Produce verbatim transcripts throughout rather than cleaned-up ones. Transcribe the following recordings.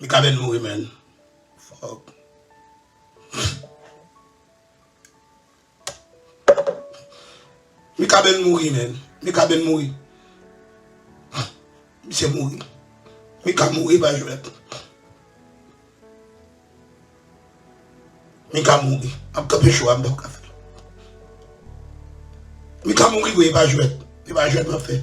Mikaben mouri, man. Fuck. Mikaben mouri, man. Mikaben mouri. Misye mouri. Mika mouri, pa jwèt. Mika mouri. M ap kanpe cho a, m p ap ka fè l. Mika mouri vre, e pa jwèt. E pa jwèt m ap fè.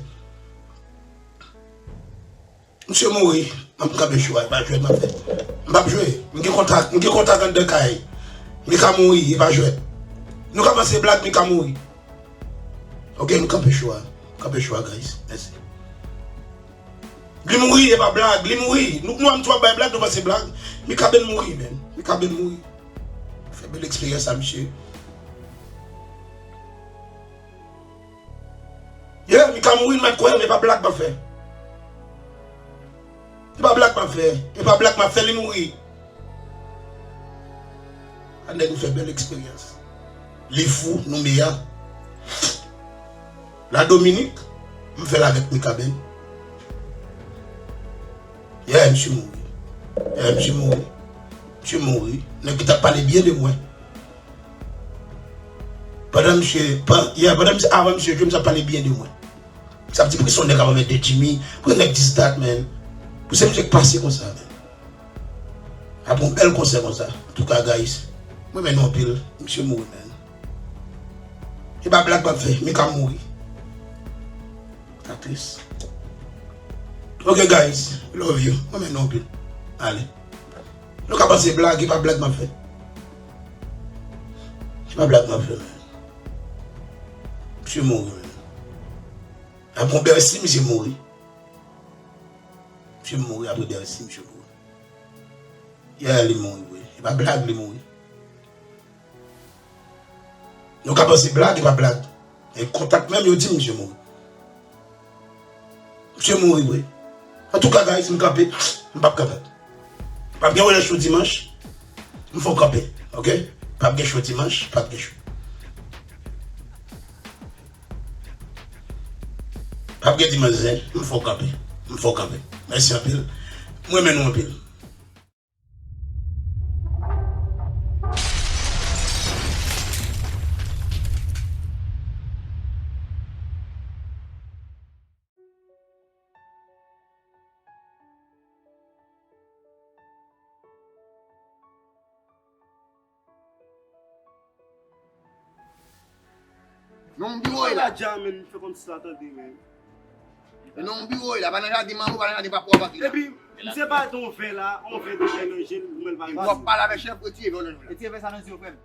Misye mouri. M ap kanpe cho a, e pa jwèt m ap fè. M p ap jwe. M gen kontak, m gen kontak anndan kay. Mika mouri, e pa jwèt. Nou kòmanse blag, Mika mouri. Ok, m kanpe cho a. M kanpe cho a, guys. Mèsi. Li mouri, e pa blag, li mouri. Nou, nou wè m tou ap bay blag, nou panse blag. Mikaben mouri, man. Mikaben mouri. Fè bèl eksperyans a misye. Yeah, Mika mouri, nou mèt kwè, men e pa blag m ap fè. E pa blag m ap fè. E pa blag m ap fè, li mouri. A nèg m fè bèl eksperyans. Li fou, nou meya. La Dominik, m fè l avèk Mikaben. Yeah, misye mouri. Yeah, misye mouri. Misye mouri. Nèg ki t ap pale byen de mwen. Pandan misye, pan, yeah, pandan misye, avan misye jwe, misye ap pale byen de mwen. Sa vle di, poukisa yon nèg ap anmède Jimmy? Poukisa nèg dis dat, man? Poukisa misye k pase konsa, man? Apre yon bèl konsè konsa. Antouka, guys, mwen renmen nou anpil. Misye mouri, man. E pa blag m ap fè, Mika mouri. Sa tris. Ok, guys, love you. Mwen renmen nou anpil. Ale. Nou ka panse blag, e pa blag m ap fè. E pa blag m ap fè, man. Misye mouri, man. Apre yon bèl si misye mouri. Misye mouri apre Bercy, misye mouri. Yeah, li mouri, wi. E pa blag, li mouri. Nou ka panse blag, e pa blag. E kontak menm, yo di misye mouri. Misye mouri, wi. Antouka, guys, m kanpe. M p ap kanpe. P ap gen wè cho dimanch. M fè w kanpe, ok? P ap gen cho dimanch, p ap gen cho. P ap gen dimanch zen, m fè w kanpe. M fè w kanpe. Mèsi anpil. M renmen nou anpil. Non, biwo e la. Sa la, Jamil, fè konn sa, tande, men. Non, biwo e la, pa nan jaden manman, pa nan jaden papa w, pa ki la. Epi, misye pa t yon vè la, yon vè de vè nan je l, ou menm pa. Epi w ap pale avèk chèf, retire vè w nan je w la. Retire vè sa nan je w, frè m.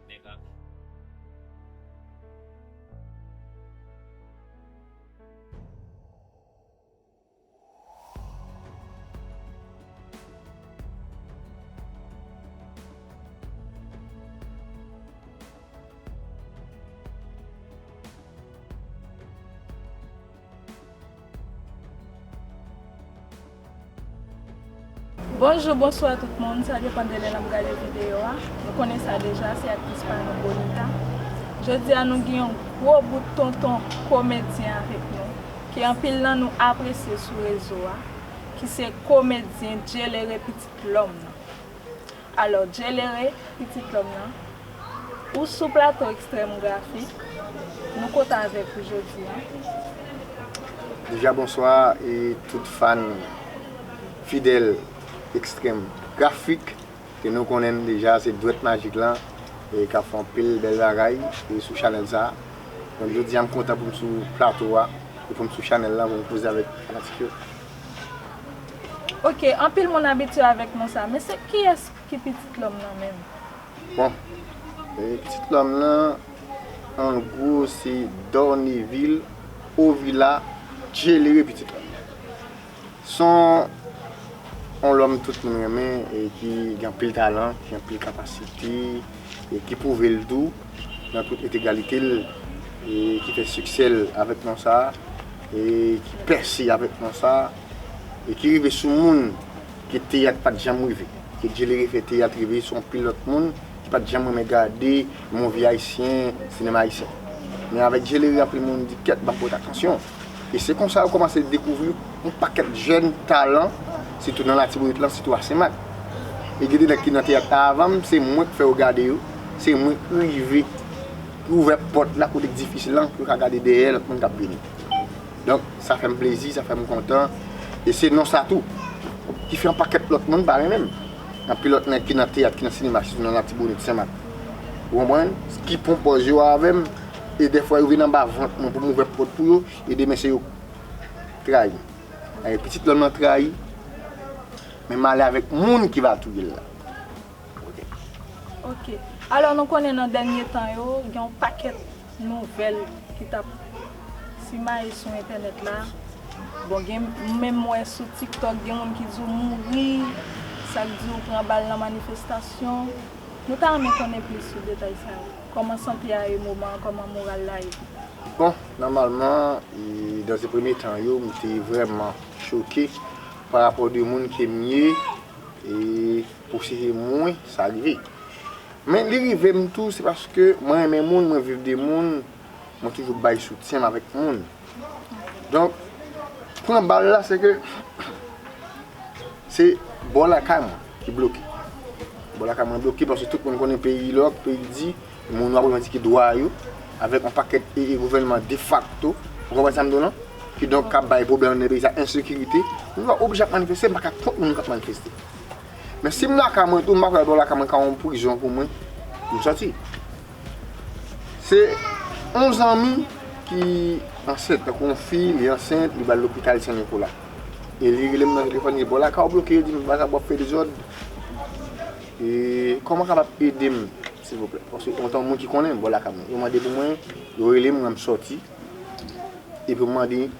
Bonjou, bonswa tout moun, sa depann de lè n ap gade videyo a. Nou konnen sa deja, se aktris pa nou Bonita. Jodi a nou gen yon gwo bout tonton komedyen avèk nou, ke anpil nan nou apresye sou rezo a, ki se komedyen Djelere Pitit Lòm nan. Alò, Djelere, Pitit Lòm nan, ou sou plato Extrême Graphique, nou kontan avèk ou jodi a. Deja bonswa e tout fan fidèl Extrême Graphique, ke nou konnen deja se dwèt majik lan, e k ap fè anpil bèl bagay e sou chanèl sa. Donk jodi a m kontan pou m sou plato a e pou m sou chanèl lan pou m koze avèk fanatik yo. Ok, anpil moun abitye avèk non sa, men se kiyès ki Pitit Lòm nan menm? Bon, e, Pitit Lòm nan, an gwo, se Dorneville Ovila Djelere Pitit Lòm. Se yon, yon lòm tout moun renmen e ki gen anpil talan, ki gen anpil kapasite e ki pwouve l tou nan tout entegralite l e ki fè siksè l avèk non sa a e ki pèse avèk non sa a e ki rive sou moun ke teyat pa t janm rive. Ke Djelere fè teyat rive sou anpil lòt moun ki pa t janm renmen gade movi ayisyen, sinema ayisyen. Men avèk Djelere, anpil moun di, "Kèt, ban m pòte atansyon." E se konsa yo kòmanse dekouvri yon pakèt jèn talan, sitou nan Latibonit lan, sitou a Senmak. E gen de nèg ki nan teyat la avan m, se mwen k fè yo gade yo, se mwen k rive ouvè pòt la kote k difisil lan pou yo ka gade dèyè lòt moun k ap vini. Donk, sa fè m plezi, sa fè m kontan. E se non sa tou ki fè yon pakèt lòt moun pa renmen m. Anpil lòt nèg ki nan teyat, ki nan sinema, sitou nan Latibonit, Senmak. Ou konprann? Ki pran pòz yo avè m, e dèfwa yo vin anba vant mwen pou m ouvè pòt pou yo, e demen se yo k trayi m. E pitit lòm nan trayi, men m ale avèk moun ki va touye l la. Ok. Alò, nou konnen nan dènye tan yo, gen yon pakèt nouvèl ki t ap simaye sou entènèt la. Bon, gen, menm m wè sou TikTok, gen moun ki di w mouri, sa k di w pran bal nan manifestasyon. Nou ta renmen konnen plis sou detay sa yo. Kòman sante a ye moman an, kòman moral la ye? Bon, nòmalman, e, nan se premye tan yo, m te vrèman choke pa rapò de moun ke m ye, e pou se mwen, sa rive. Men li rive m tou, se paske mwen renmen moun, mwen viv de moun, mwen toujou bay soutyen m avèk moun. Donk, pran bal la, se ke se bò lakay mwen ki bloke. Bò lakay mwen bloke paske tout moun konnen peyi lòk, peyi di, moun yo ap revandike dwa yo avèk yon pakèt e, e gouvènman defakto, ou konprann sa m di w lan? Kidonk, k ap bay pwoblèm nan peyi sa, ensekirite. Moun yo oblije ap manifeste, m pa ka kont moun k ap manifeste. Men si m lakay mwen tou, m pa kwè bò lakay mwen ka yon prizon pou mwen, pou m sòti. Se yon zanmi ki ansent, tankou yon fi, li ansent, li pral lopital Sen Nikola. E li rele m nan telefòn, li di, "Bò lakay ou bloke," yo di m, "Bagay w ap fè dezòd. E kòman w kapab ede m, silvouplè?" Paske yon tan moun ki konnen m, bò lakay mwen. Yo mande pou mwen, yo rele m, mwen m sòti. Epi m mande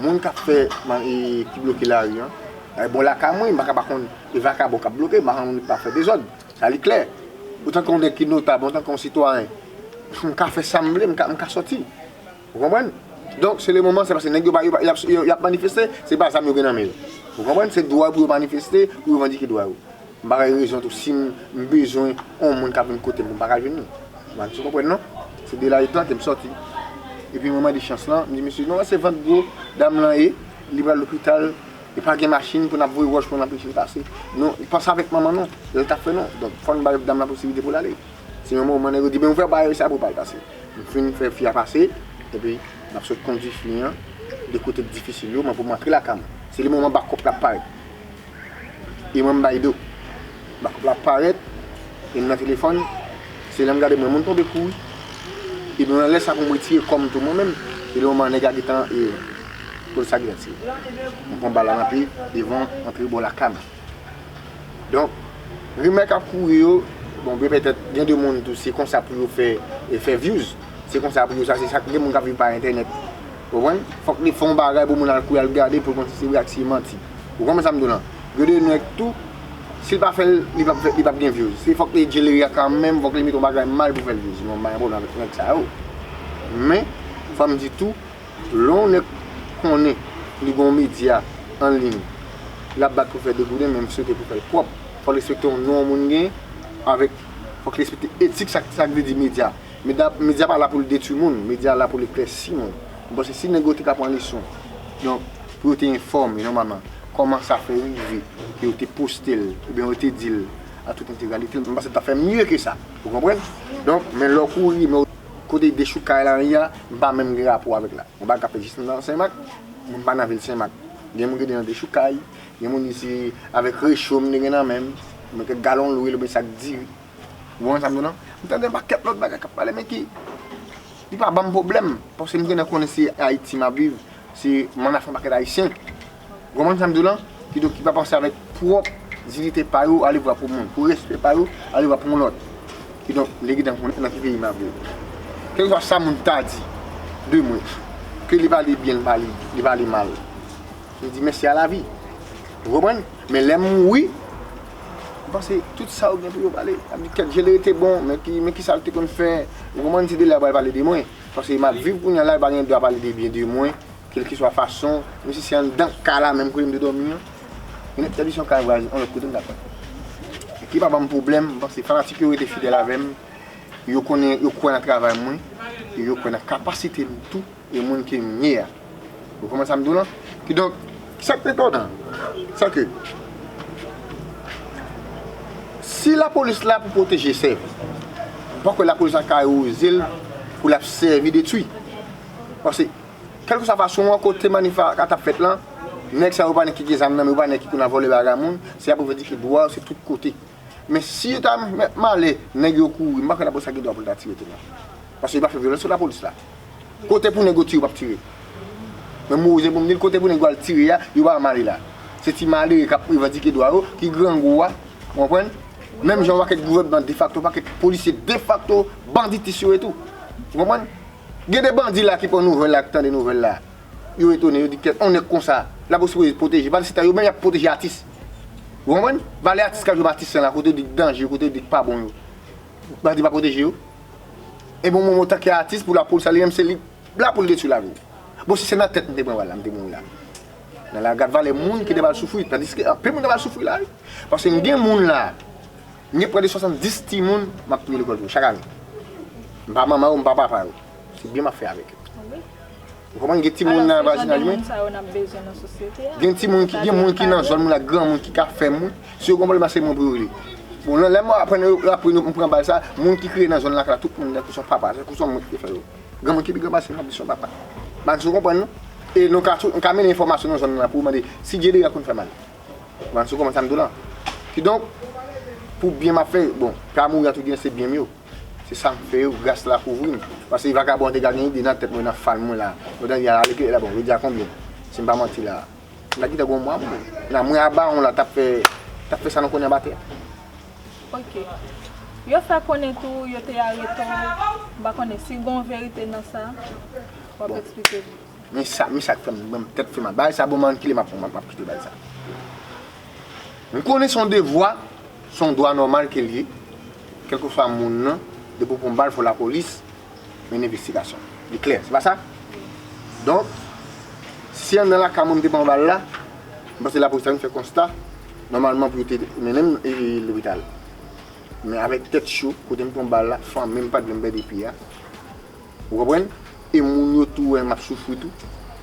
moun k ap fè, e, ki bloke lari an. E bò lakay mwen, m pa ka pa konn e vakabon k ap bloke, m pa konn moun k ap fè dezòd. Sa li klè. Otan ke yon nèg ki notab, otan ke yon sitwayen, m ka fè sa m vle, m ka, m ka sòti. Ou konprann? Donk, se le moman, se paske nèg yo pa, yo pa, y ap, yo, y ap manifeste, se pa zam yo gen nan men yo. Ou konprann? Se dwa yo pou yo manifeste, pou yo revandike dwa yo. M pa gen rezon tou, si m, m bezwen yon moun k ap vin kote m, m pa ka jwenn li. Ou konprann non? Se de la etan ke m sòti. Epi mwen mande chans lan, m di, "Mesye, nou wè se vant gwo dam lan ye, li pral lopital, e pa gen machin pou n ap voye wòch pou n anpeche l pase. Non, panse avèk manman nou, lè l t ap fè nou." Donk, fò n bay dam lan posiblite pou l ale. Se yon moman nèg yo di, "Ben, ou fè bagay sa pou pa l pase." M fin fè fi a pase, epi m ap sot kondui fi an de kote k difisil yo, mwen pou m antre lakay mwen. Se le moman bakòp la ap parèt. E mwen m bay do. Bakòp la ap parèt, e m nan telefòn, se lè m gade mwen moun tonbe kouri. Epi mwen lè sa pou m retire kò m tou mwen menm, se le moman nèg la gentan, e, polis la gentan tire. M pran bal la nan pye, devan antre bò lakay mwen. Donk, rimè k ap kouri yo, bon, byen petèt, gen de moun tou, se konsa pou yo fè, e fè views. Se konsa pou yo, sa se sa, gen moun k ap viv pa entènèt. Ou konprann? Fòk li fè yon bagay pou moun al kouri al gade pou l konn si se vre ak si se manti. Ou konprann sa m di w lan? Gen de nèg tou, si l pa fè l, li p ap fè, li p ap gen views. Se fòk li djelere a kanmenm, fòk li mete yon bagay mal pou fè l views. Mwen m pa gen pwoblèm avèk nèg sa yo. Men, fò m di tou, lè yon nèg konnen li gen yon medya an liy, l ap bat pou fè de gouden, men m swete pou fè l pwòp. Fò l respekte yon non yon moun gen, avèk, fò l respekte etik sa, sa k vle di medya. Medya, medya pa la pou l detwi moun, medya la pou l eklèsi moun. M panse si nèg yo te ka pran leson, donk, pou yo te enfòme nòmalman, kòman sa fè rive ke yo te poste l, oubyen yo te di l an tout entegralite l, m panse l t ap fè mye ke sa. Ou konprann? Donk, men lè w kouri, men kote dechoukay la ye a, m pa menm gen rapò avèk la. Yon bagay k ap fèt jis nan Senmak, mwen m pa nan vil Senmak. Gen moun ki te nan dechoukay, gen moun di se avèk recho m te gen nan men m, mwen kèk galon lwil oubyen sak diri. Ou konprann sa m di w lan? M tande yon pakèt lòt bagay k ap pale, men ki, li pa ban m pwoblèm, paske m gentan konnen se Ayiti m ap viv, se m ann afè yon pakèt Ayisyen. Ou konprann sa m di w lan? Kidonk, ki pa panse avèk pwòp diyite pa yo, alevwa pou moun. Pou respè pa yo, alevwa pou yon lòt. Kidonk, li gentan konnen nan ki peyi m ap viv. Kèlkeswa sa moun ta di de mwen, ke li pale byen, li pale, li pale mal, m di mèsi a lavi. Ou konprann? Men lè m mouri, m panse tout sa yo gen pou yo pale. Ap di kèt jele rete bon, men ki, men kisa l te konn fè? Ou konprann? Se de la yo pral pale de mwen. Paske m ap viv kounye a la, yo pa gen dwa pale de byen de mwen. Kèlkeswa fason, menm si se anndan kay la menm kote m te dòmi an, yon lòt tradisyon kay vwazen, yon lòt kote m t ap pran. Ki pa ban m pwoblèm, m panse fanatik yo rete fidèl avè m, yo konnen, yo kwè nan travay mwen, e yo kwè nan kapasite m tou, e moun ke m ye a. Ou konprann sa m di w lan? Kidonk, sa k etonan, se ke, Si lapolis la pou pwoteje sèvi, m pa kwè lapolis la ka oze l pou l ap sèvi detwi. Paske, kèlkeswa fason an, kote manif la t ap fèt lan, nèg sa yo pa nèg ki gen zam nan men, yo pa nèg ki konn al vòlè bagay moun, se y ap revandike dwa yo, se tout kote. Men si yo ta mèt male, nèg yo kouri, m pa kwè lapolis la gen dwa pou l ta tire tou non. Paske yo pa fè vyolans sou lapolis la. Kote pou nèg yo tire, yo p ap tire. Men m oze pou m di l, kote pou nèg yo al tire a, yo pa male la. Se ti malere k ap revandike dwa yo, ki grangou a, ou konprann? Menm jan yon pakèt gouvènman defakto, pakèt polisye defakto, banditis yo e tou. Ou konprann? Gen de bandi la ki pran nouvèl la, ki tande nouvèl la. Yo etone, yo di kèt, on nèg konsa, lapolis sipoze pwoteje. Pandan se tan, yo menm y ap pwoteje atis. Ou konprann? Valè atis k ap jwe atis lan la, kote yo di k danje, kote yo di k pa bon yo. Bandi pa pwoteje yo. E bon, mwen, mwen, tanke atis, pou lapolis la, li menm, se li la pou l detwi lavi w. Bon, si se nan tèt m te pran bal la, m te mouri la. Nan la, gad valè moun ki te ba l soufri, tandiske anpil moun te ba l soufri la, wi. Paske m gen moun la, m gen prè de swasanndis timoun m ap touye lekòl pou yo chak ane. M pa manman yo, m pa papa yo. Se byen m ap fè avèk yo. Ou konprann, gen timoun nan vazinaj mwen. Gen timoun ki, gen moun ki nan zòn mwen la, granmoun ki ka fè moun. Si yo gen pwoblèm, se mwen pou yo rele. Bon, lè, lè m aprann yo, apre nou, m pran bal sa, moun ki kriye nan zòn la, tout moun, kèlkeswa papa, kèlkeswa moun ki te fè yo. Granmoun ki pi gran pase m, ap di se yon papa. Ban si w konprann, non? E nou ka, nou ka mennen enfòmasyon nan zòn nan pou mande si Djeli a konn fè mal. Ban si w konprann sa m di w lan. Kidonk, pou byen m ap fè, bon, pa mouri an tou gen se byen m yo. Se sa m fè yo, gras la kouvri m. Paske vagabon an te ka gen ide nan tèt mwen, nan fal mwen la. Yo te di, "Ala, leke la, bon, yo di a konbyen?" Si m pa manti la. M ta gentan gon mwa, mwen. Nan mwen a bawon la, t ap fè, t ap fè sa nou konnen anba tè a. Ok. Yo fè konnen tou, yo te arete w. M pa konnen si gon verite nan sa. W ap eksplike m. Men sa, men sa k fè m, men tèt fè mal. Bagay sa bon, m ann kile m ap, m ap, m ap kite bagay sa. M konnen se yon devwa, se yon dwa nòmal ke l ye. Kèlkeswa moun nan, depi w pran bal, fò lapolis mennen envestigasyon. Li klè, se pa sa? Donk, si anndan lakay mwen m te pran bal la, m panse lapolis ta vin fè konsta, nòmalman pou yo te mennen m e, e, lopital. Men avèk tèt cho, kote m pran bal la, fanmi m pa t vle m pèdi pye a. Ou konprann? E moun yo tou wè m ap soufri tou.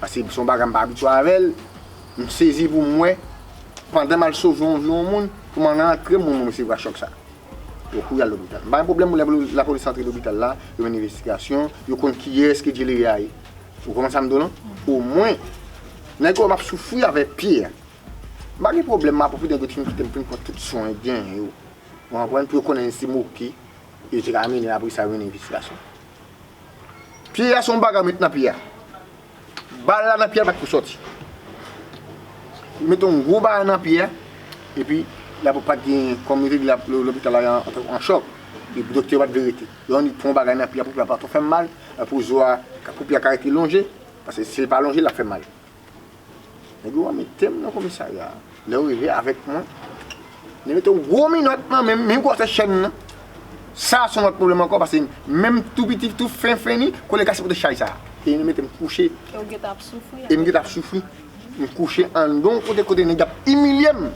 Paske se yon bagay m pa abitye avè l. M sezi pou m wè, pandan m al sove yon vi yon moun, pou m al rantre, moun mwen resevwa chòk sa. Yo kouri al lopital. M pa gen pwoblèm pou lè lapolis antre lopital la, yo mennen envestigasyon, yo konn kiyès ke Djeli a ye. Ou konprann sa m di w lan? Omwen, nèg yo wè m ap soufri avèk pye a. M pa gen pwoblèm, m ap pwofite nèg yo te fin kite m fin pran tout swen gen yo. Ou konprann? Pou yo konnen si m oke, yo te ka mennen apre sa yo mennen envestigasyon. Pye a se yon bagay yo met nan pye a. Bal la nan pye a pa t pou sòti. Yo mete yon gwo bagay nan pye a, epi la pou pa t gen, kòm yo te di la, lo-, lopital la an, an chòk. Epi doktè yo pa t vle rete. Yo annik pran yon bagay nan pye a pou pye a pa twò fè m mal, pou zo a, pou pye a ka rete lonje, paske si l pa lonje, l ap fè mal. Nèg yo mete m nan komisarya. Lè yo rive avèk mwen, nèg mete yon gwo minòt nan men m, menm gwosè chèn nan. Sa se yon lòt pwoblèm ankò, paske menm tou piti, tou fen, fen ni, kolega sipote chay sa. E yo mete m kouche. E w gentan ap soufri. E m gentan ap soufri. M kouche anndan yon kote, kote nèg ap imilye m.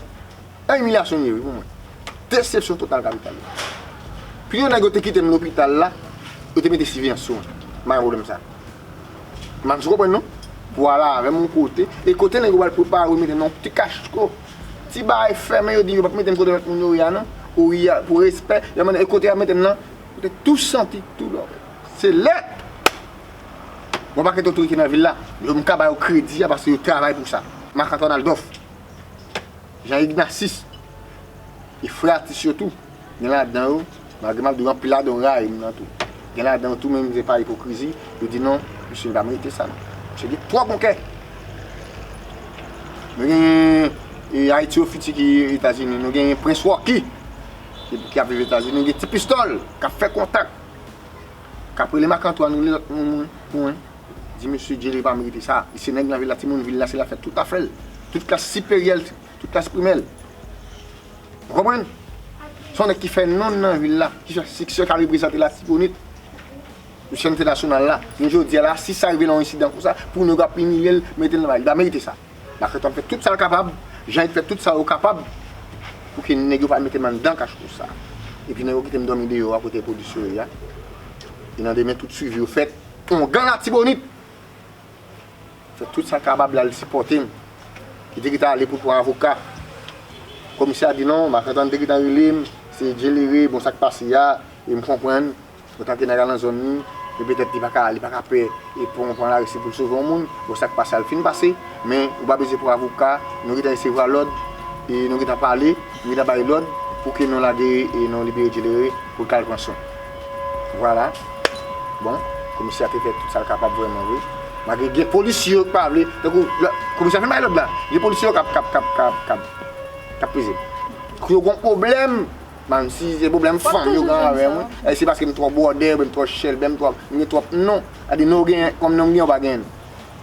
Yon imilyasyon li ye, wi, pou mwen. Desepsyon total kapital. Pi yo nèg yo te kite m lopital la, yo te mete siveyans sou mwen. M pa gen pwoblèm sa. M pa si w konprann non. Pou ale avè m yon kote. E kote nèg yo pral prepare w, mete m nan yon ti kachko. Ti bagay fèmen, yo di yo p ap mete m kote lòt moun yo ye a non. Ou ye a, pou respè. Yo mande, e kote y ap mete m nan? Kote tou santi, tou lò. Se lè yon pakèt otorite nan vil la, yo m ka ba yo kredi a paske yo travay pou sa. Marc Antoine Adolphe, Jean Ignacis, e frè atis yo tou, gen ladan yo, malgre m ap di w anpil ladan yo rayi m nan tou. Gen ladan yo tou, men se pa ipokrizi, yo di non, misye pa merite sa non. Misye gen twò bon kè. Nou gen, e, Ayiti o Fiti ki Etazini, nou gen Prince Rocky, ki, ki ap viv Etazini, nou gen Ti Pistol, k ap fè kontak. K ap rele Marc Antoine, rele lòt moun pou mwen. Di mesye Djeli pa merite sa. Li se nèg nan vil la, timoun vil la, se l ap fè tout afè l. Tout klas siperyè l, tout klas primè l. Ou konprann? Se yon nèg ki fè non l nan vil la, ki fè siksè, k al reprezante Latibonit sou sèn entènasyonal la. Men jodi a la, si sa rive nan yon ensidan konsa, pou nèg ap imilye l, mete l nan bagay, li pa merite sa. Marc Antoine fè tout sa l kapab, Jean Yves fè tout sa yo kapab, pou ke nèg yo pa mete m anndan kachko sa. Epi nèg yo kite m dòmi deyò a kote polis yo ye a. E nan demen, tout swivi yo fèt. Ongan Latibonit fè tout sa l kapab la, l sipòte m. Li te gentan ale pou l pran avoka. Komisè a di non, Marc Antoine te gentan rele m, E Djelere, bon, sa k pase a, e m konprann, antanke nèg la nan zòn li, e petèt li pa ka, li pa ka pè, e pran, pran lari si pou l sove yon moun, bon, sa k pase a, l fin pase, men ou pa bezwen pran avoka, nou gentan resevwa lòd, e nou gentan pale, nou gentan bay lòd, pou ke nou lage, e nou libere Djelere, pou l ka al pran swen. Vwala. Bon, komisè a te fè tout sa l kapab vrèman vre. Malgre gen polisye yo k pa vle, tankou, lè, komisè a fin bay lòd la, gen polisye yo k ap, k ap, k ap, k ap, k ap, k ap peze. Kou yo gon pwoblèm, man, si se pwoblèm fanm yo gen avè mwen, e se paske m twò bwòdè, oubyen m twò chèlbè, m twò, m gen twòp non. Sa di non, ou gen, kòm non m gen, ou pa gen.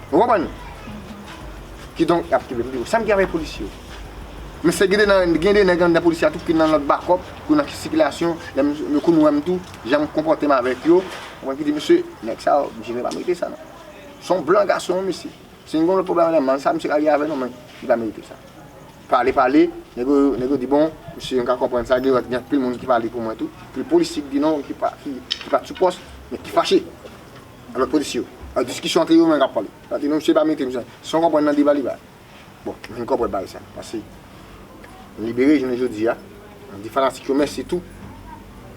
Ou konprann? Kidonk, y ap kenbe m pi wo. Sa m gen avèk polisye yo? Men se gen de nan, gen de nèg anndan polisye a tou ki nan lòt bakòp, ki nan sikilasyon, lè m, kou nou wè m tou, jan m konpòte m avèk yo, ou konprann, ki di, mesye, nèg sa yo, Djelere pa merite sa non. Se yon blan gason, mesye. Si n gen yon lòt pwoblèm avè l, man, sa misye ka gen avè nou, men li pa merite sa. Pale, pale, nèg yo, nèg yo di, bon, mesye, nou ka konprann sa, gen, gen anpil moun ki pale pou mwen tou, anpil polisye ki di non, ki pa, ki, ki pa t sou pòs, men ki fache. Alò, polisye yo, a diskisyon antre yo menm k ap pale. Sa di non, misye pa merite, misye, si w konprann nan deba li ba. Bon, m vin konprann bagay sa, paske m libere jounen jodi a. M di fanatik yo mèsi tou,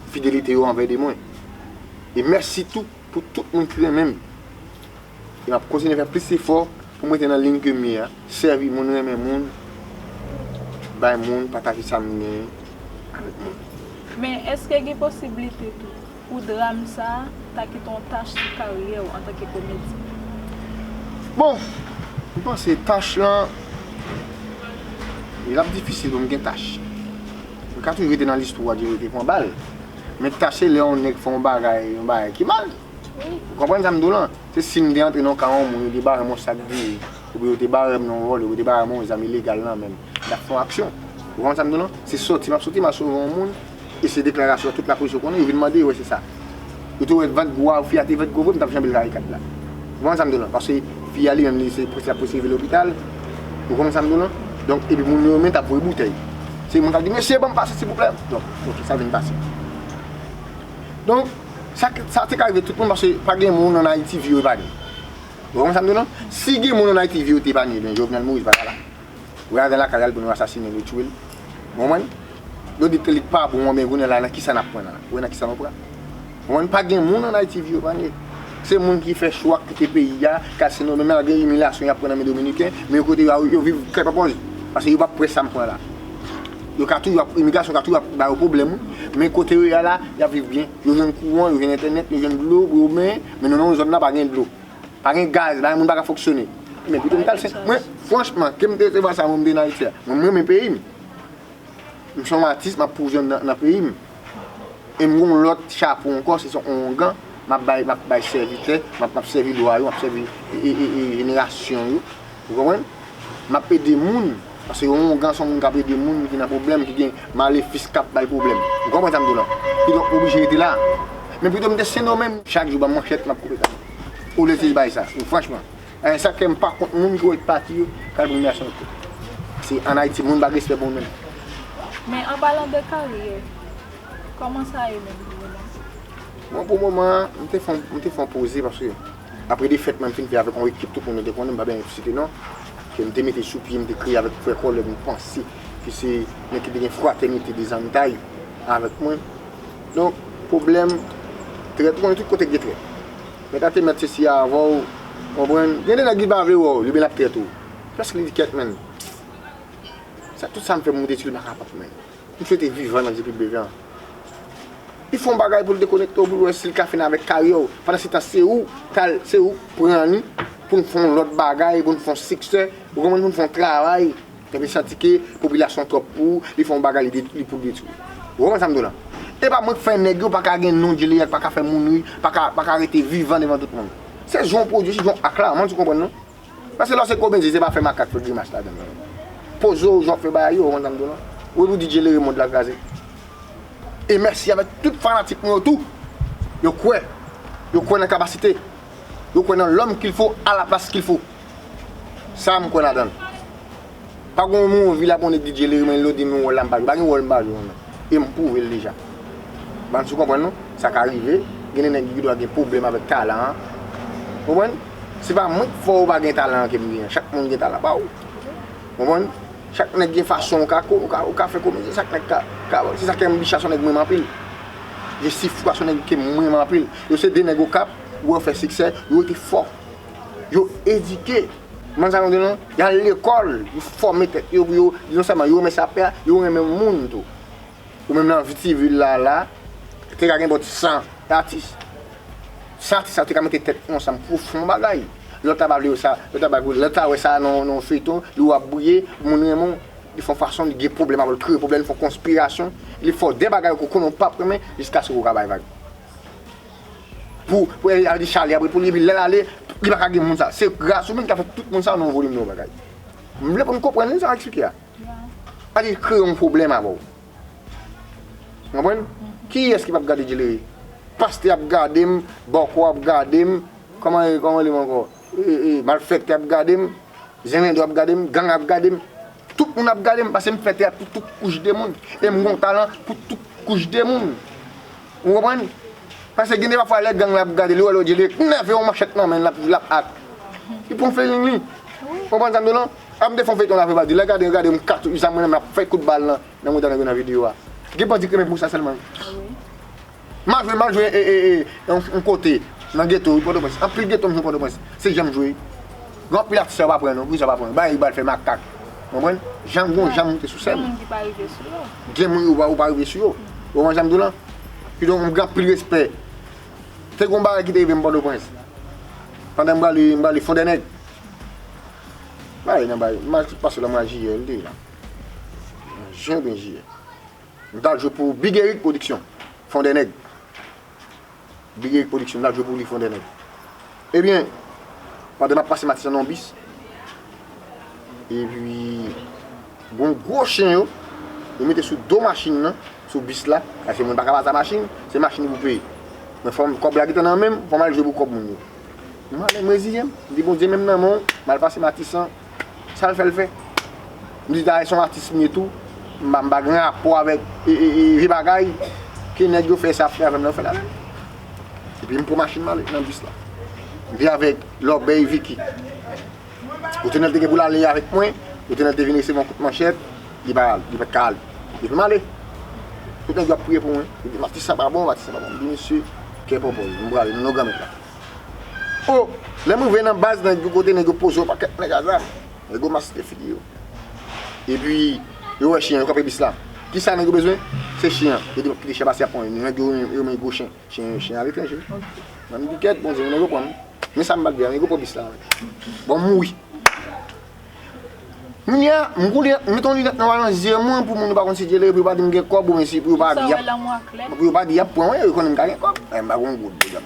fidelite yo anvè de mwen. E mèsi tou pou tout moun ki renmen m. E m ap kontinye fè plis efò pou m rete nan liy ke m ye a, sèvi moun, renmen moun, bay moun, pataje sa m genyen avèk moun. Men èske gen posiblite tou pou dram sa a ta kite yon tach sou karyè w antanke komedyen? Bon, m panse tach lan, l ap difisil pou m gen tach. M ka toujou rete nan listwa, Djelere te pran bal. Men tach se lè yon nèg fè yon bagay, yon bagay ki mal. Ou konprann sa m di w lan? Se si m te antre nan ka yon moun, yo te bare m yon sak diri, oubyen yo te bare m nan yon vòlè, yo te bare m yon zam ilegal nan men m, m t ap fè yon aksyon. Ou konprann sa m di w lan? Se sòti m ap sòti, m al sove yon moun, e se deklarasyon tout lapolis yo konnen, yo vin mande, yo wè se sa. Yo te wè vant gwo a, fi a te vant gwo vre, m t ap janbe l kare kat la. Ou konprann sa m di w lan? Paske fi a li menm, li se prese, ap prese rive lopital. Ou konprann sa m di w lan? Donk, epi moun yo menm t ap voye boutèy. Se moun k ap di, mesye, ban m pase, silvouplè. Donk, ok, sa vin pase. Donk, sa, sa te ka rive tout moun, paske pa gen moun ann Ayiti vi yo epanye. Ou konprann sa m di w lan? Si gen moun ann Ayiti vi yo te epanye, ebyen Jovenel Moïse pa ta la. Ou avè lakay al pou nou asasinen l, yo tchwe l. Ou konprann? Yo di ke li pa bon, men kounye a la, nan kisa n ap pran la? Ou wè nan kisa nou pran? Ou konprann? Pa gen moun ann Ayiti vi yo epanye. Se moun ki fè chwa kite peyi a, k al Sendomeng, malgre imilyasyon y ap pran nan men Dominiken, men yo kote yo, yo viv kè pa pòz. Paske yo p ap pran sa m pran la. Yo ka toujou ap, imigrasyon ka toujou ap ba yo pwoblèm, wi. Men kote yo ye a la, y ap viv byen. Yo jwenn kouran, yo jwenn entènèt, yo jwenn dlo pou yo benyen, men nou nan yon zòn la pa gen dlo. Pa gen gaz, pa gen moun pa ka fonksyone. Men pito m t al Sen, mwen, franchman, ke m te resevwa sa mwen m te nan Ayiti a. Mwen, m renmen peyi m. M se yon atis, m ap pwouve nan, nan peyi m. E m gen yon lòt chapo ankò, se yon ongan, m ap bay, m ap bay sèvitè, m ap, m ap sèvi lwa yo, m ap sèvi e, e, e, e, jenerasyon yo. Ou konprann? M ap ede moun, paske yon ongan se yon moun k ap ede moun ki nan pwoblèm, ki gen malefis k ap bay pwoblèm. Ou konprann sa m di w lan? Kidonk, m oblije rete la. Men pito m te Sendomeng, chak jou ban m manchèt, m ap koupe kay. Olye se bay sa, franchman. E sa k fè m pa kont moun ki wè pati yo, k al pou imilyasyon yo. Se ann Ayiti, moun pa gen respè pou moun menm. Men an palan de karyè, kòman sa ye menm pou ou menm? Bon, pou moman an, m te fè, m te fè yon poze paske apre defèt mwen m fin fè avèk yon ekip tout moun yo te konnen, m pa bezwen site non, ke m te mete sou pye, m te kreye avèk frè kòlèg m panse ke se nèg ki te gen fratènite dezantay avèk mwen. Donk, pwoblèm, trèt, ou konnen tout kote gen trèt. Mèt a te mèt sesi a avè w, konprann? Gen de nèg li pa vle wè w, li byen l ap trèt ou. Prèske li di kèt, menn. Sa, tout sa m fè pou m detwi l, m pa kapab, menn. M swete vivan nan depi beve an. Li fè yon bagay pou l dekonekte w, pou l wè si l ka fini avèk karyè w. Pandan se tan, se ou k al, se ou k pran li, pou n fè yon lòt bagay, pou n fè yon siksè, ou konprann, pou n fè yon travay. Epi santi ke popilasyon twòp pou ou, li fè yon bagay, li detwi, li pou detwi. Ou konprann sa m di w lan? E pa mwen k fè nèg yo pa ka gen non Djelere, pa ka fè moun ri, pa ka, pa ka rete vivan devan tout moun. Se jan w pwodui, se jan w ak la, mwen di w konprann non. Paske lè w se komedyen, se pa fè makak, fè grimas ladan l non. Poze w, jan w fè bagay yo, ou konprann sa m di w lan? Ou wi pou di Djelere mond la kraze. E mèsi avèk tout fanatik mwen yo tou. Yo kwè. Yo kwè nan kapasite. Yo kwè nan l'homme qu'il faut à la place qu'il faut. Sa m kwè ladan l. Pa gon moun anvi la pou nèg di Djelere, men lè w di m yon wòl la m pa jwe. Pa gen wòl m pa jwe non. E m pwouve l deja. Bann sou konprann non? Sa ka rive. Gen de nèg ki dwa gen pwoblèm avèk talan an. Konprann? Se pa mwen k fè w pa gen talan an ke m gen an. Chak moun gen talan pa w. Konprann? Chak nèg gen fason ou ka, ou ka, ou ka fè komedi, chak nèg ka, ka, se sa k fè m di sa se yon nèg m renmen anpil. Jesifou a se yon nèg ke m renmen anpil. Yo se de nèg Okap, yo fè siksè, yo rete fò. Yo edike. Manzano de non, y al lekòl, yo fòme tèt yo pou yo, non sèlman yo renmen sa pè a, yo renmen moun tou. Ou menm nan vi ti vil la, la, te ka gen bòt san atis. San atis sa, te ka mete tèt yo ansanm pou fè yon bagay. Lòt la pa vle wè sa, lòt la pa vle, lòt la wè sa nan, nan feyton, li w ap briye, moun renmen w, li fè yon fason, li gen pwoblèm avè w, li kreye pwoblèm, li fè yon konspirasyon, li fè w de bagay ke w konnen w p ap renmen, jiskaske w ka bay vag. Pou, pou, y al di Charlie apre pou li, epi lè l ale, li pa ka gen moun sa. Se gras ou menm ki ka fè tout moun sa nan yon volim nan yon bagay. M vle pou n konprann sa m eksplike a. Sa vle di kreye yon pwoblèm avè w. Konprann? Kiyès ki p ap gade Djelere? Pastè ap gade m, bòkò ap gade m, kòman, kòman li menm ankò? E, e, malfektè ap gade m, zenglendo ap gade m, gang ap gade m. Tout moun ap gade m, paske m fè teyat pou tout kouch de moun. E m gen yon talan pou tout kouch de moun. Ou konprann? Paske gen de pafwa lè gang la ap gade, li wè lòt je li nève yon manchèt nan men l, l ap, l ap ak. Li pran feeling li. Ou konprann sa m di w lan? A m te fè yon feyton la, fè pa di, lè gade, gade m kat zam mwen nan men, ap fè kout bal nan, nan mouda nèg yo nan videyo a. Gen bandi ki renmen pou sa sèlman. M al jwe, m al jwe, e, e, e, yon, yon kote, nan geto, wi, Pòtoprens. Anpil geto m jwe Pòtoprens. Se jan m jwe. Gen anpil atis sa yo pa pran non, poukisa yo pa pran? Bay bal fè makak. Konprann? Jan m gon, jan m moute sou sèn. Gen moun ki pa rive sou yo. Gen moun yo pa, ou pa rive sou yo. Ou konprann sa m di w lan? Kidonk, m gen anpil respè. Te gon bagay ki te rive m Pòtoprens. Pandan m prale, m prale Fondènèg. Bagay nan bagay, m al pase la mwa jiyè, li te la. Jen oubyen jiyè. M t al jwe pou Big Eric Production, Fondènèg. Big Eric Production, m t al jwe pou li, Fondènèg. Ebyen, pandan m ap pase Matisan nan yon bis, epi gon gwo chen yo, yo mete sou do machin nan, sou bis la, paske moun pa ka pase a machin, se machin pou peye. Men fò m, kòb la gentan nan men m, fò m al jwe pou kòb moun yo. M ale, m reziyen m. M di, Bondye, men m nan men w, m al pase Matisan. Sa l fè, l fè. M di, dayè, se yon atis m ye tou. M pa, m pa gen rapò avèk, e, e, e, vye bagay ke nèg yo fè, sa ap fè avè m, nan fè l avè m. Epi m pran machin m ale nan bis la. M te avèk Lòbèy Vicky. Kote nèg te gen pou l ale avèk mwen, kote nèg te vin resevwa yon kout manchèt, li pa, li pa t ka ale. Epi m ale. Tout nèg yo ap priye pou mwen. Yo di, Matis sa pa bon, Matis sa pa bon. M di, mesye, kè pòpòz, m prale, nan non Granmèt la. O, lè m rive nan baz, nèg yo kote, nèg yo poze yon pakèt nèg a zam. Nèg yo maske figi yo. Epi, yo wè chen an, yo kanpe bis la. Kisa nèg yo bezwen? Se chen an. Yo di, kite chen pase, y ap pran nèg yo, yo renmen gwo chen. Chen, chen aletranje. Nan m di, kèt, Bondye, nèg yo pran m. Men sa m bat vre a, nèg yo pran bis la. Bon, m mouri. Kounye a, m gon linèt, m met yon linèt nwa nan zye mwen pou moun yo pa konn si Djelere, pou yo pa di m gen kòb, oubyen si pou yo pa di y ap, pou yo pa di y ap pran mwen, yo konnen m ka gen kòb. E, m pa gon goud, medam.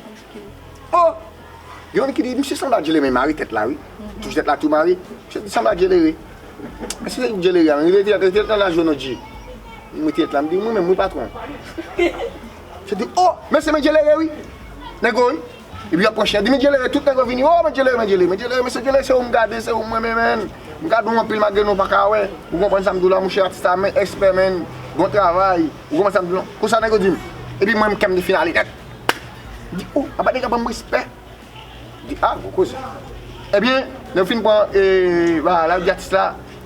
O! Gen youn ki di, misye sanble a Djelere, men mare tèt la, wi. Touch tèt la tou mare. Misye di sanble a Djelere. Mesye se Djelere a, men rete, rete nan lajounen, Dje. M rete la, m di, mwen menm, wi, patwon. Misye di, o, mesye, men Djelere, wi. Nèg yo, wi. Epi y ap pran chen, di, men Djelere, tout nèg yo vini, o, men Djelere, men Djelere, men Djelere, mesye Djelere, se ou m gade, se ou m renmen, men. M gade w anpil, malgre nou pa ka wè. Ou konprann sa m di w la, monchè, atis la, men, èspè, men. Bon travay. Ou konprann sa m di w la? Konsa nèg yo di m. Epi mwen, kè m te fin ale nèt. M di, o, apa nèg la ban m respè. Di, a, gwo koze. Ebyen, lè yo fin pran, e, ba, la, yo di atis la,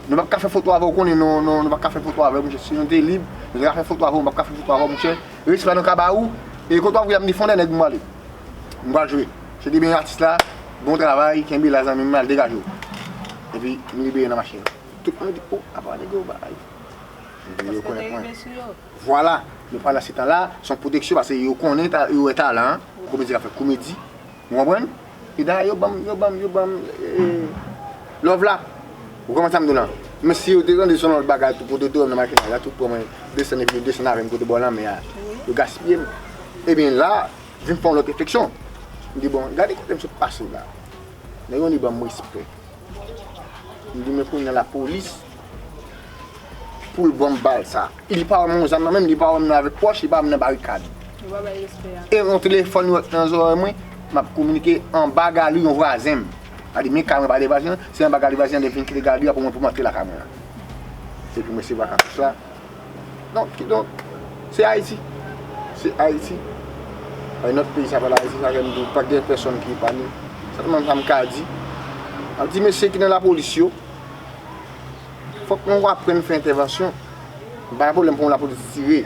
nou p ap ka fè foto avè w, konnen nou, nou, nou p ap ka fè foto avè w, monchè. Si nou te lib, nou te ka fè foto avè w, nou p ap ka fè foto avè w, monchè. Respè nou ka ba ou, e kote w ap voye m di Fondènèg m prale. M pral jwe. Se te byen atis la, bon travay, kenbe la zanmi m, al degaje w. Epi, m libere nan machin. Tout moun di, o, apa nèg yo bay. Epi yo konèt mwen. Vwala, nou pral nan se tan la, se yon pwoteksyon, paske yo konnen, ta, yo wè talan an, komedyen ka fè komedi. Ou konprann? E dayè, yo ban m, yo ban m, yo ban m, e, love la. Ou konprann sa m di w lan? Men si yo te tande se yon lòt bagay, tou, kote yo te wè m nan makinaj la, tou pran mwen desann, epi yo desann avè m kote bò lanmè a. Yo gaspiye m. Ebyen la, vin fè yon lòt refleksyon. M di, bon, gade kote m sot pase la. Nèg yo ni ban m respè. M di, men kounye a lapolis, pou l ban m bal sa. Li pa wè m yon zam nan men m, li pa wè m nan avèk pòch, li pa wè m nan barikad. Yo pa bay respè a. E yon telefòn yo nan zòrèy mwen, m ap kominike anba galri yon vwazen m. A di, men kay mwen pa de vwazen an, se anba galri vwazen an, li vin kite galri a pou mwen, pou m antre lakay mwen an. Epi mwen se vakans la. Donk, kidonk, se Ayiti. Se Ayiti. Pa yon lòt peyi sa pa Ayiti, sa fè m di w, pa gen pèsonn ki epanye. Sèlman sa m ka di. M ap di mesye ki nan lapolis yo, Fòk nou aprann fè entèvansyon. M pa gen pwoblèm pou yon lapolis tire.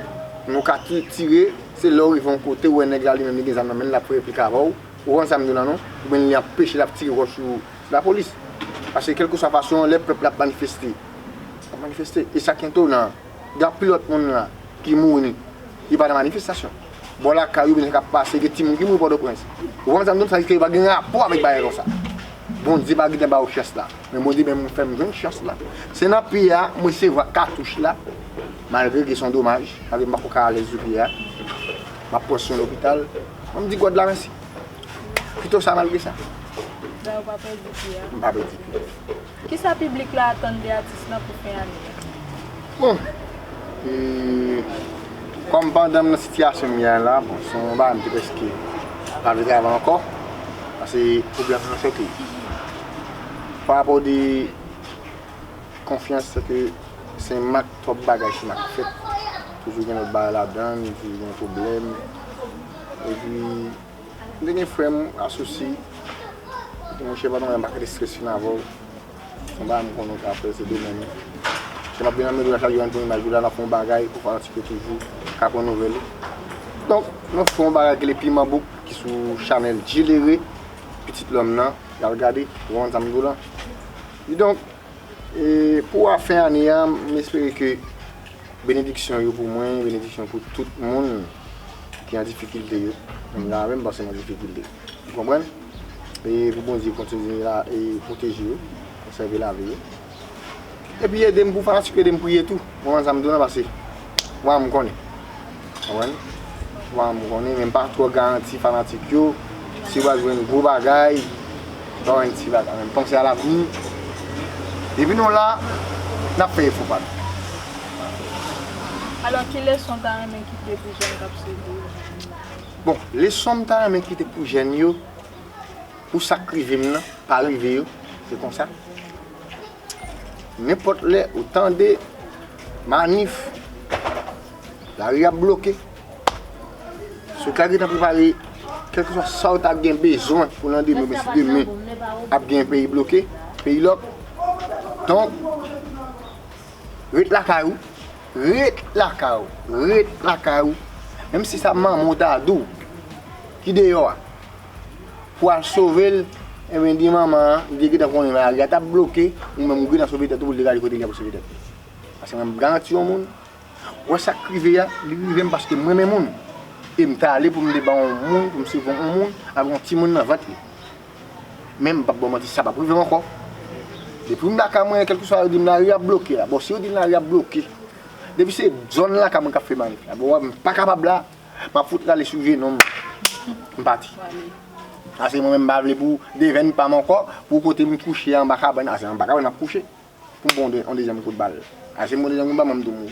Men ou ka ti-, tire, se lè w rive yon kote, ou wè nèg la li menm li gen zam nan men l, l ap fè replik avè w. Ou konprann sa m di w la non? Oubyen li anpeche l ap tire wòch sou lapolis. Paske kèlkeswa fason, lè pèp la ap manifeste, ap manifeste. E sa k etonan, gen anpil lòt moun la ki mouri, li pa nan manifestasyon. Bò lakay yo, oubyen sa k ap pase, gen timoun ki mouri Pòtoprens. Ou konprann sa m di w? Sa vle di ke yo pa gen rapò avèk bagay konsa. Bondye pa gentan ba yo chans la. Men Bondye menm fè m jwenn chans la. Se nan pye a, m resevwa katouch la. Malgre ke se yon domaj, malgre m pa ko ka alèz sou pye a. M ap pran swen lopital. Mwen m di God la mèsi. Pito sa malgre sa. Dayè w pa pèdi pye a. M pa pèdi pye. Kisa piblik la atann de atis lan pou fen ane a? Bon, e, kòm pandan m nan sitiyasyon m ye a la, bon, se yon bagay m te prèske pa vle travay ankò, paske pwoblèm nan se ke pa rapò de konfyans, se ke se mak twòp bagay, se mak fèt. Toujou gen lòt bagay ladan, toujou gen pwoblèm. Epi, m te gen frè m, asousi. Monchè, pandan m pa kite estrès fin avè w. Yon bagay m konnen w ka fè, se demen nou. Jan m ap vin nan medya chak jou, ann pran imaj ou la, n ap fè yon bagay pou fanatik yo toujou ka pran nouvèl ou. Donk, nou fè yon bagay ki rele Piman Bouk, ki sou chanèl Djelere, Pitit Lòm nan, y al gade, ou konprann sa m di w lan. Kidonk, e, pou fen ane a, m espere ke benediksyon yo pou mwen, benediksyon pou tout moun ki an difikilte yo. Menm jan avè m, paske m an difikilte. Ou konprann? E pou Bondye kontinye la, e pwoteje yo, konsève lavi yo. Epi ede m pou fanatik yo, ede m priye tou. Ou konprann sa m di w lan, paske, mwen, m konnen. Konprann? Mwen, m konnen, men m pa twò garanti fanatik yo. Si w pral jwenn gwo bagay, pa wè yon ti bagay. Men panse a lavni. Depi nou la, n ap fè efò pa nou. Alò, ki leson w ta renmen kite pou jèn k ap swiv ou yo? Bon, leson m ta renmen kite pou jèn yo, pou sa k rive m nan, pa rive yo, se konsa. Nenpòt lè ou tande manif, lari ap bloke. Si w ta gentan prepare, kèlkeswa sa w ta gen bezwen pou landemen, oubyen si demen ap gen peyi bloke, peyi lòk. Donk, ret lakay ou, ret lakay ou, ret lakay ou. Menm si sa manman w ta di w ki deyò a, pou al sove l, ebyen, di manman an, li te gentan konnen lari a t ap bloke, ou menm ou gentan sove tèt ou pou l te gade kote li ap sove tèt li. Paske mwen, m garanti yon moun, wè sa k rive a, li rive m paske m renmen moun. E m t ale pou m te ba yon moun, pou m sove yon moun, avèk yon timoun nan vant li. Men m p ap ba w manti, sa p ap rive m ankò. Depi m lakay mwen, kèlkeswa yo di m lari ap bloke la. Bon, si yo di m lari ap bloke, depi se zòn lakay mwen k ap fè manif la, bon, m pa kapab la, m ap fout rale sou jenon m, m pati. Ase mwen menm m pa vle pou devèn pa m ankò, pou kote m kouche a anba kabann, ase anba kabann m ap kouche. Pou m pran yon de-, yon dezyèm kout bal. Ase m pran dezyèm kout bal, mwen m tou mouri.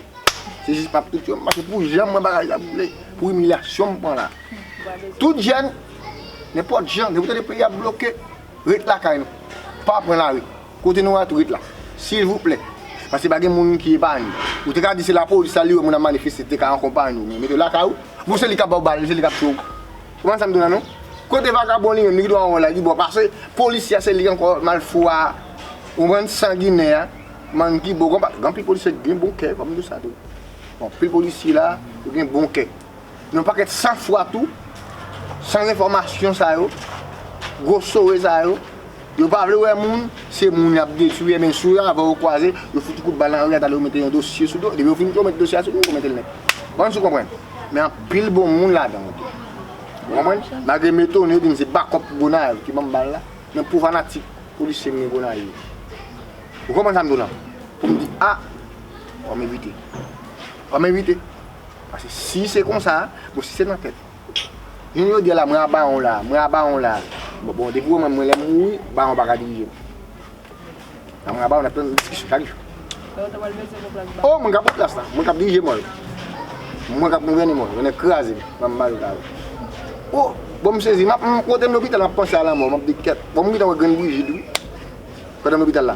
Se jis m ap tout yo, paske pou jan mwen bagay la boule, pou imilyasyon m pran la. Tout jèn, nenpòt jan, depi w tande peyi a bloke, ret lakay nou. Pa pran lari. Kote nou a tou ret la. Silvouplè. Paske pa gen moun ki epanye. Ou te ka di se lapolis la li wè moun ap manifeste te ka akonpanye w, men mete w lakay ou. Bon, se li k ap ba w bal, se li k ap tiye w. Ou konprann sa m di w la non? Kote vakabon li menm, li ki dwe wè la, li bò pase. Polisye a se li ankò, malfwa. Ou konprann, sanginè a. Mann ki bon, gen anpil polisye ki gen bon kè, fò m di w sa tou. Bon, anpil polisye la, yo gen bon kè. Yon pakèt sanfwa tou, san enfòmasyon sa yo, gwo sore sa yo, yo pa vle wè moun, se moun y ap detwi, ebyen si yo avè w kwaze, yo fout yon kout bal nan ri a, talè yo mete yon dosye sou do, depi yo fin yo met dosye a sou do, yo mete l nèt. Bon, si w konprann. Men anpil bon moun ladan yo tou. Ou konprann? Malgre m etone, yo di m se bakòp Gonayiv ki ban m bal la, men pou fanatik polisye m gen Gonayiv. Ou konprann sa m di w lan? Pou m di, a, w ap evite. W ap evite. Paske si se konsa, bon, si se nan tèt. Jounen jodi a la, mwen a Bawon la, mwen a Bawon la. Bon, bon, depi w wè mwen, mwen lè m mouri, Bawon pa ka dirije m. La, mwen a Bawon, n ap tann diskisyon chak jou. Lè w ta pral bezwen pran plas Bawon. O, mwen k ap pran plas la, mwen k ap dirije mò yo. Mwen k ap gouvène mò yo, yo n ap kraze m, ban m mal kare. O, bon, m sezi, m ap, m, kote m lopital, m ap panse a lanmò, m ap di kèt. Bon, m gentan wè grenn Brijid, wi. Pandan m lopital la.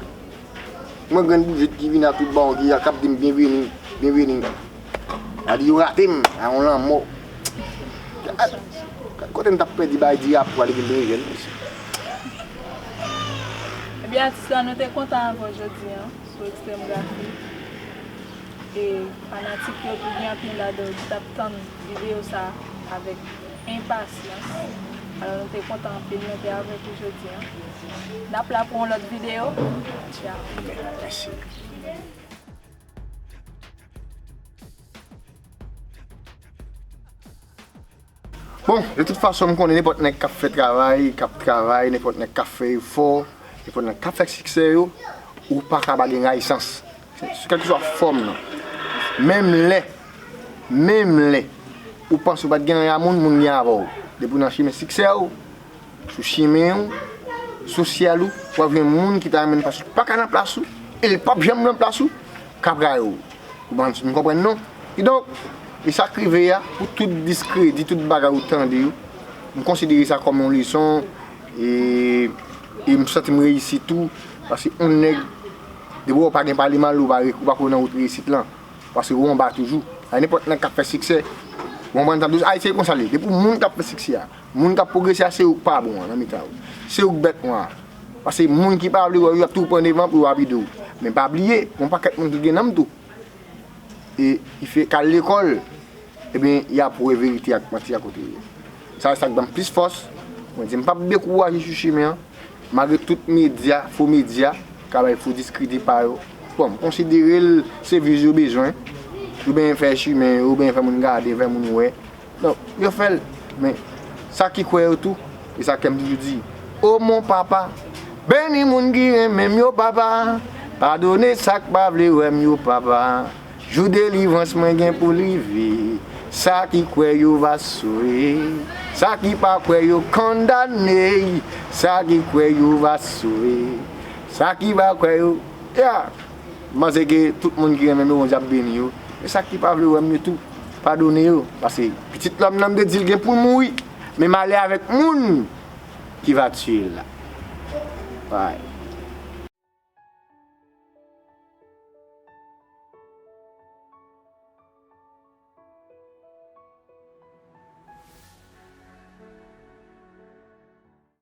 Mwen grenn Brijid ki vini a tout Bawon, ki ap di m byenveni, byenveni. A di yo rate m, a yon lanmò. Kote m t ap pèdi bagay di a pou ale vin rejwenn mesye. Wi, atis la, nou te kontan avè w jodi a sou Extrême Graphique. E fanatik yo tou gen anpil ladan yo ki t ap tann videyo sa avèk enpasyans. Alò, nou te kontan anpil, nou te avèk ou jodi a. N ap la pou yon lòt videyo. Tchao. Mèsi. Bon, de tout fason, m konnen nenpòt nèg k ap fè travay, k ap travay, nenpòt nèg k ap fè efò, nenpòt nèg k ap fè siksè yo, ou pa ka pa gen rayisans. Sou kèlkeswa fòm nan. Menm lè, menm lè, ou panse ou pa t gen anyen a moun, moun gen avè w. Depi w nan chimen siksè w, sou chimen w, sou syèl ou, w ap jwenn moun ki ta renmen l paske l pa ka nan plas ou, e l p ap janm nan plas ou, k ap rayi w. Ou konprann, m konprann non? Kidonk, e sa k rive a, pou tout diskredi, tout bagay ou tande yo, m konsidere sa kòm yon leson, e, e m santi m reyisi tou, paske yon nèg, depi w pa gen pale mal, ou pa re-, ou pa ko nan wout reyisit lan, paske ou anba toujou. A nenpòt nèg k ap fè siksè, ou konprann sa m di w, Ayiti se konsa l ye, depi w moun k ap fè siksè a, moun k ap pwogrese a, se ou k pa bon an nan mitan yo, se ou k bèt nwa a, paske moun ki pa vle wè w yo ap toujou pran devan pou yo lapide w. Men pa bliye, gen yon pakèt moun ki gen nanm tou. E ki fè k al lekòl, ebyen, y ap wè verite ak manti a kote l ye. Sa, sa k ban m plis fòs. Mwen di, m p ap dekouraje sou chimen an, malgre tout medya, fo medya, ka bay fo diskredi pa yo. Bon, m konsidere l se views yo bezwen, yo benyen fè chimen yo, yo benyen fè moun gade, fè moun wè. Donk, yo fè l. Men, sa ki kwè yo tou, e sa kè m toujou di, O mon papa, beni moun ki renmen m yo, papa. Padone sa k pa vle wè m yo, papa. Jou delivrans mwen gen pou l rive. Sa ki kwè yo va sove. Sa ki pa kwè yo kondane. Sa ki kwè yo va sove. Sa ki pa kwè yo, ya. M panse ke tout moun ki renmen m yo, Bondye ap beni yo. E sa ki pa vle wè m yo tou, padone yo. Paske pitit lòm nan, m te di l gen pou l mouri. Men malè avèk moun ki va tiye l la. Alright.